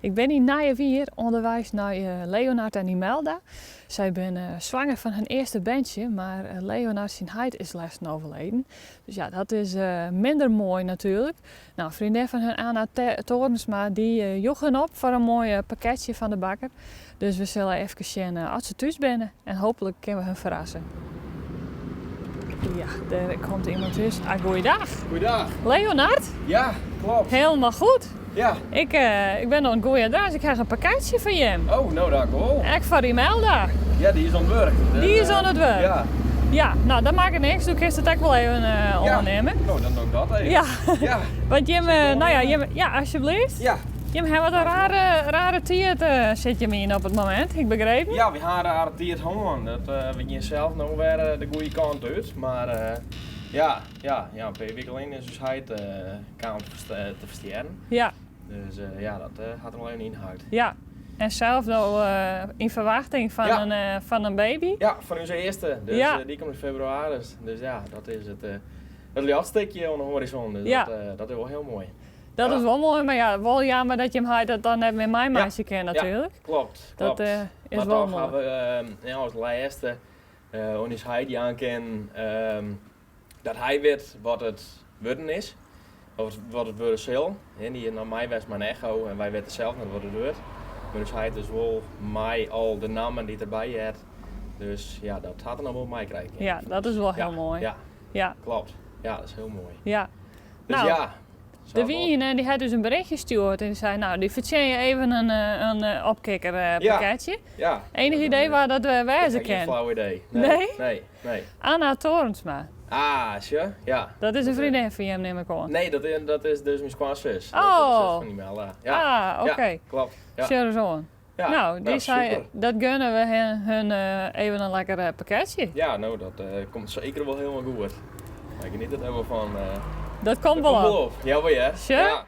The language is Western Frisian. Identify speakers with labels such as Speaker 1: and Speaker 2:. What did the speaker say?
Speaker 1: Ik bin yn Nijewier ûnderweis nei Leonard en Imelda. Sy binne swanger fan hun earste berntsje, mar Leonard syn heit is lêsten overleden. Dus ja, dat is minder moai natuerlik. Nou, in freondin fan hun, Anna Torensma, dy joech hun op foar in moai pakketsje fan de bakker. Dus we sille efkes sjen oft se thús binne en hooplik kinne we hun ferrasse. Ja, dêr komt iemand thús. Ah, goeiedag.
Speaker 2: Goeiedag.
Speaker 1: Leonard?
Speaker 2: Ja, klopt.
Speaker 1: Helemaal goed.
Speaker 2: Ja.
Speaker 1: Ik, ik ben oan it goeie adres. Ik ha in pakketsje foar jim.
Speaker 2: Oh, no dank wol.
Speaker 1: Ek foar Imelda.
Speaker 2: Ja, dy is oan it wurk.
Speaker 1: Dy is oan it wurk.
Speaker 2: Ja.
Speaker 1: Ja, no dat makket niks. Do kinst it ek wol even oannimme.
Speaker 2: No, dan doch ik dat even.
Speaker 1: Ja.
Speaker 2: Ja.
Speaker 1: Want jim, no ja, jim, ja, alsjeblieft.
Speaker 2: Ja.
Speaker 1: Jim ha wat in rare, rare tiid sit jim yn op it momint, hie ik begrepen.
Speaker 2: Ja, wy ha in rare tiid hân. Dat, we gean sels no wer de goede kant út. Mar ja, ja, ja, in pear wiken lyn is ús heit kaam te ferstjerren.
Speaker 1: Ja.
Speaker 2: Dus ja, dat hat der wol even ynhakt.
Speaker 1: Ja. En sels no yn ferwachting fan,
Speaker 2: Ja.
Speaker 1: in, fan in baby.
Speaker 2: Ja, fan ús earste. Dus
Speaker 1: Ja.
Speaker 2: dy komt yn febrewaris. Dus ja, dat is it, it ljochtstikje oan de hoarizon. Dus
Speaker 1: Ja.
Speaker 2: dat, dat is wol hiel moai.
Speaker 1: Dat
Speaker 2: Ja.
Speaker 1: is wol moai, mar ja, wol jammer dat jim heit dat dan net mear meimeitsje kin natuerlik.
Speaker 2: Klopt,
Speaker 1: Dat
Speaker 2: klopt.
Speaker 1: is
Speaker 2: Maar
Speaker 1: wol
Speaker 2: toch
Speaker 1: moai.
Speaker 2: hawwe we ja, as lêste oan ús heit jaan kinnen dat hy wit wat it wurden is, of wat it wurde sil. Dy is nei my west mei in echo en wy witte sels net wat it wurdt. Mar ús heit is wol mei al de nammen dy't derby heart. Dus ja, dat hat er noch wol meikrije kinnen.
Speaker 1: Ja, dat is wol hiel moai.
Speaker 2: Ja,
Speaker 1: Ja.
Speaker 2: klopt. Ja, dat is hiel moai.
Speaker 1: Ja.
Speaker 2: Dus
Speaker 1: Nou,
Speaker 2: ja.
Speaker 1: Der wie ien en dy hat ús in berichtje stjoerd en dy sei, nou, dy fertsjinje even in, in opkikker pakketsje.
Speaker 2: Ja.
Speaker 1: Enig idee wa dat wêze
Speaker 2: Ik ha gjin
Speaker 1: kin?
Speaker 2: flauw idee. Nee?
Speaker 1: Nee?
Speaker 2: Nee, nee.
Speaker 1: Anna Torensma.
Speaker 2: Ah, sjoch, ja.
Speaker 1: Dat is in freondin fan jim, nim ik oan.
Speaker 2: Nee, dat is, dat is dus myn skoansus.
Speaker 1: Oh.
Speaker 2: Dat is de sus fan Imelda. Ja.
Speaker 1: Ah, oké.
Speaker 2: Ja, klopt. Ja.
Speaker 1: Sjoch ris oan.
Speaker 2: Ja,
Speaker 1: Nou, dy
Speaker 2: nou,
Speaker 1: sei,
Speaker 2: super.
Speaker 1: dat gunne we hun even in lekker pakketsje.
Speaker 2: Ja, no, dat komt seker wol hielendal goed. Mar ik geniet der wol fan.
Speaker 1: Dat komt wol op.
Speaker 2: Ja, wol hear.
Speaker 1: Sjoch?
Speaker 2: Ja.